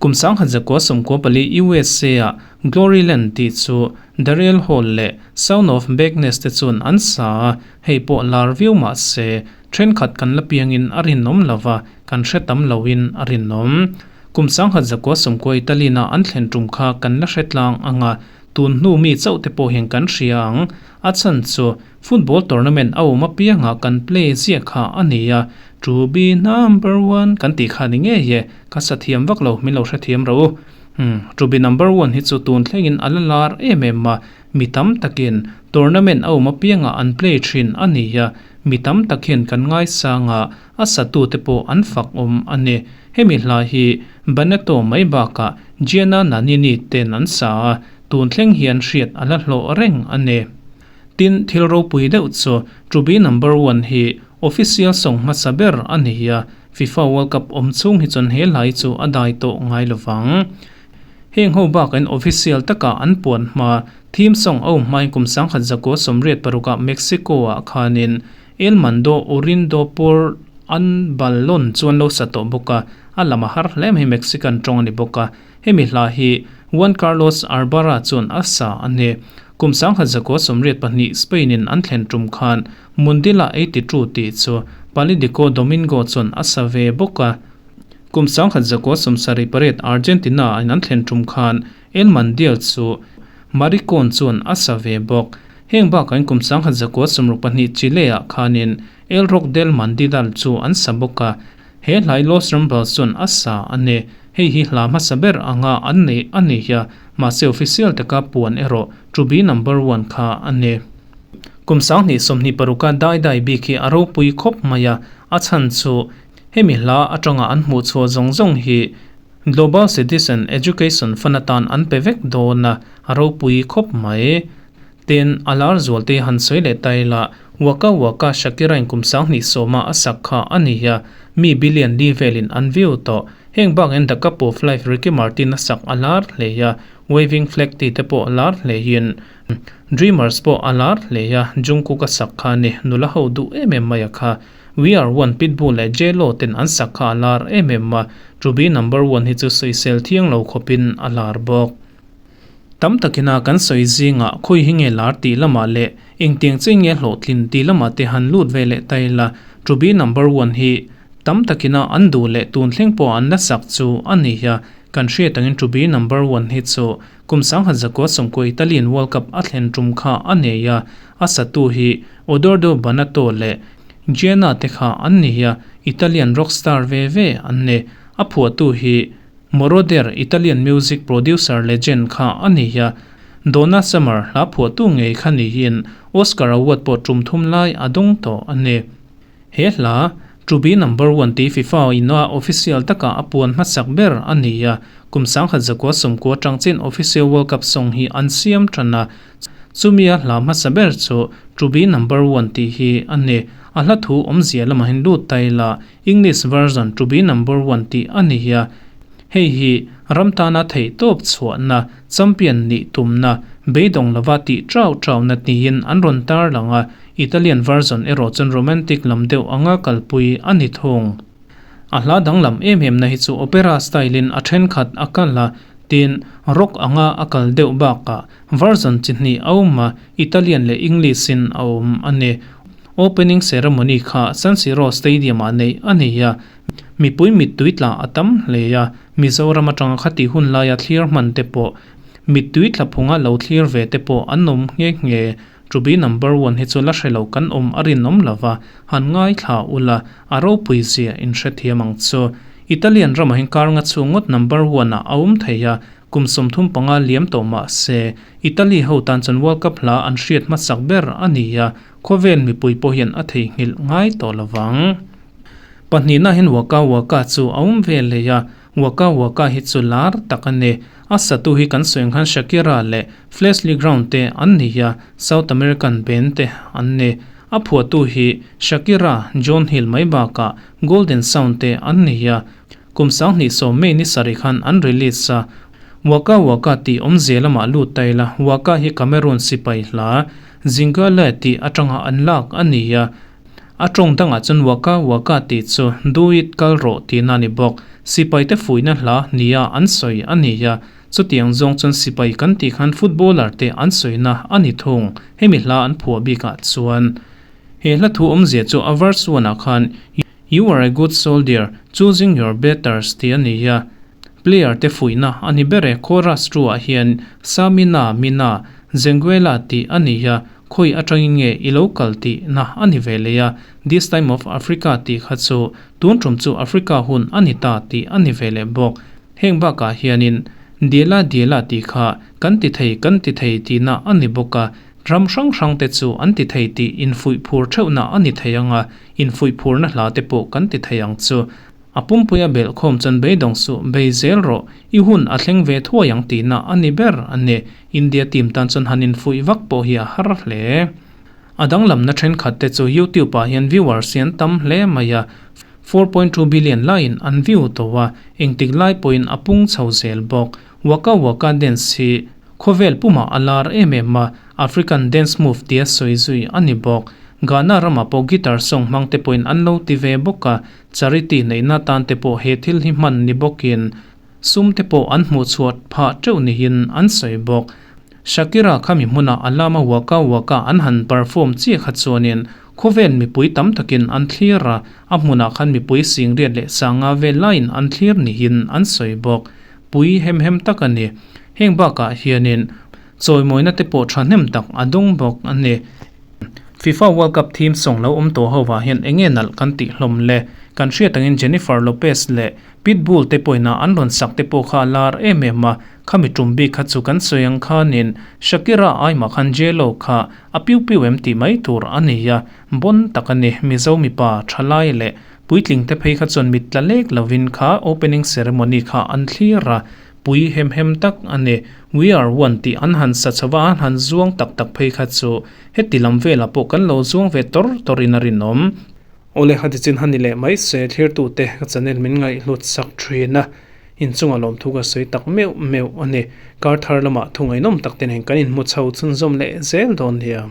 Kum 1994 USA ah Glory Land tih chu Daryl Hall leh Sound of Blackness te chuan an sa a, hei pawh lar viau mah se thenkhat kan la piangin a rinawm lo va, kan hre tam loin a rinawm. Kum 1990 Italy na an thlen tum kha kan la hre tlang ang a, tun hnu mi chauh te pawh hian kan hria ang. A chhan chu football tournament a awm apiangah kan play ziah kha a ni a, to be number one kan tih kha ni ngei e, ka sa thiam vak lo, min lo hrethiam ro u. Umm, to be number one hi chu tun thlengin a la lar em em a, mi tam takin tournament a awm apiangah an play thin a ni a, mi tam tak hian kan ngaisang a, a satute pawh an fak awm a ni. Hemi hla hi Benetto mai bakah Gianna Nannini ten an sa a, tun thleng hian hriat a la hlawh reng a ni. Tin, thil ropui deuh chu To Be Number One hi official song hmasa ber a ni a, FIFA World Cup awm chhung hi chuan he hla hi chu a dai tawh ngai lo vang. Heng ho bakin official taka an puan hma theme song a awm hmain kum 1986 ah Mexico ah khanin El Mando Orindo por un Balon chuan lo sa tawh bawk a, a lam a har hle mai Mexican tawng a ni bawk a, hemi hla hi Juan Carlos Arbara chuan a sa a ni. Kum 1982 Spain in an thlen tum khan Mundila 82 tih chu Palidico Domingo chuan a sa ve bawk a. Kum 1978 Argentina in an thlen tum khan El Mandial chu Maricon chuan a sa ve bawk. Heng bakah in kum 1962 Chile ah khanin El Rock del Mandidal chu an sa bawk a, he hlai Los Rumbles chuan a sa a ni. Hei hi hla hmasa ber anga an neih a ni a, mahse official taka puan erawh To Be Number One kha a ni. Kum 2026 a dai dai bik hi a ropui khawp mai a, a chhan chu hemi hla atanga an hmuh chhuah zawng zawng hi Global Citizen Education Fund atan an pe vek dawn a, a ropui khawp mai. Tin, a lar zual te han sawi leh ta ila, Waka Waka Shakira in kum 2010 a a sak kha a ni a, mi billion li velin an view tawh. Heng bakin The Cup of Life Ricky Martin a sak a lar hle a, Waving Flag tih te pawh a lar hle in Dreamers pawh a lar hle a, Jungkook a sak kha a ni, nula ho duh em em mai a kha. We Are One Pitbull leh J-Lo ten an sak kha a lar em em a, To Be Number One hi chu sawisel thiang lo khawpin a lar bawk. Tam takina kan sawi zingah khawi hi nge lar tih lamah leh engtiang chiah nge hlawhtlin tih lamah te han lut ve leh ta ila, To be number one hi tam takina an duh leh tun thleng pawh an la sak chu a ni a, kan hriat angin To be number one hi chu kum 1990 Italian World Cup a thlen tum kha a nei a, a satu hi Odoardo Banato leh Gianna te kha an ni a, Italian rock star ve ve an ni. A phuahtu hi Moroder, Italian music producer legend kha a ni a, Donna Summer hla phuahtu ngei kha niin Oscar Award pawh tum thum lai a dawng tawh a ni. He hla, To Be Number One tih FIFA ina official taka a puan hmasak ber a ni a, kum 1990 atang chin official World Cup song hi an siam tan a, chumi a hla hmasa ber chu To Be Number One tih hi a ni. A hla thu awmzia lamahin lut ta ila, English version to be number one tih a ni a, hei hi ram tana theih tawp chhuahna, champion nih tumna, beidawng lova tih chau chauna niin an rawn tar lang a, Italian version erawh chuan romantic lam deuh anga kalpui a ni thung. A hla danglam em em na hi chu opera style in a thenkhat a kal a, tin rock anga a kal deuh bakah version chi hnih a awm a, Italian leh English in a awm a ni. Opening ceremony kha San Siro Stadium-ah neih a ni a, mipui mittui tla a tam hle a, Mizoram atanga khati hun laia thlir hman te pawh, mittui tla phunga lo thlir ve te pawh an awm nghe nghe. To be number one hi chu la hre lo kan awm a rinawm lo va, han ngaithla ula, a ropui zia in hrethiam ang chu. Italian ramah hian kar nga chhung ngawt number one-ah a awm thei a, Kum 35 liam tawh mah se, Italy ho tan chuan World Cup hla an hriat hmasak ber a ni a, khawvel mipui pawh hian a theihnghilh ngai tawh lo vang. Pahnihna hian Waka Waka chu a awm ve leh a, Waka Waka hi chu lar tak a ni. A satu hi kan sawi ang khan Shakira leh Flesley Ground te an ni a, South American band te an ni. A phuahtu hi Shakira, John Hill mai bakah Golden Sound te an ni a, Kum 2010 May ni sarih khan an release a, Waka Waka tih awmzia lamah lut ta ila, Waka hi Cameroon sipai hla Zingale tih atanga an lak a ni a, a tawng dangah chuan Waka Waka tih chu Do it kal rawh tihna a ni bawk. Sipaite fuihna hla nia an sawi a ni a, chutiang zawng chuan sipai kan tih khan footballer te an sawina a ni thung, hemi hla an phuah bikah chuan. He hla thu awmzia chu a verse one ah khan You are a good soldier, choosing your batters tih a ni a, player te fuihna a ni ber e. Chorus two ah hian Sa Mina Mina Zenguela tih a ni a, khawi atangin nge i lo kal tihna a ni ve leh a, This time of Africa tih kha chu tun tum chu Africa hun a ni ta tih a ni ve leh bawk. Heng bakah hianin Diela Diela tih kha kan ti thei kan ti thei tihna a ni bawk a, Ram hrang hrang te chu an ti thei tih infuih phur theuhna a ni thei ang a, infuih phurna hla te pawh kan ti thei ang chu. A pumpui a belh khawm chuan beidawng suh, bei zel rawh, i hun a thleng ve thuai ang tihna a ni ber a ni. India team tan chuan han infuih vak pawh hi a har hle. A danglamna thenkhat te chu YouTube ah hian viewers hi an tam hle mai a, 4.2 billion laiin an view tawh a, engtik lai pawhin a pung chho zel bawk. Waka Waka dance hi khawvel pumah a lar em em a, African dance move tia sawi zui a ni bawk. Ghana ramah pawh guitar song hmang te pawhin an lo ti ve bawk a, charity neihna tan te pawh he thil hi hman ni bawkin sum te pawh an hmuh chhuah phah teuh niin an sawi bawk. Shakira khami hmuna a lama Waka Waka an han perform chiah kha chuanin khawvel mipui tam takin an thlir a, a hmunah khan mipui singriat leh sanga vel laiin an thlir niin an sawi bawk. Pui hem hem tak a ni. Heng bakah hianin chawimawina te pawh thahnem tak a dawng bawk a ni. FIFA World Cup theme song lo awm tawh ho ah hian enge nalh kan tih hlawm le? Kan hriat angin Jennifer Lopez leh Pitbull te pawhin a an rawn sak te pawh kha a lar em em a, khami tum bik kha chu kan sawi ang khanin Shakira aimah khan J-Lo kha a piu piu em tih mai tur a ni a, bon tak a ni. Mizo mipa thalai leh Puitling te phei kha chuan mit tla lek lovin kha opening ceremony kha an thlir a, pui hem hem tak a ni. We are one tih an han sa chho a, an han zuang tak tak phei kha chu heti lam velah pawh kan lo zuang ve tawr tawrin a rinawm. Awle ha tichin ha ni leh mai se thlirtute ka channel min ngaihhlut sak thin a, inchunga lawmthu ka sawi tak meuh meuh a ni. Kar thar lamah thu ngaihnawm tak te nen kan inhmu chho chhunzawm leh zel dawn nia.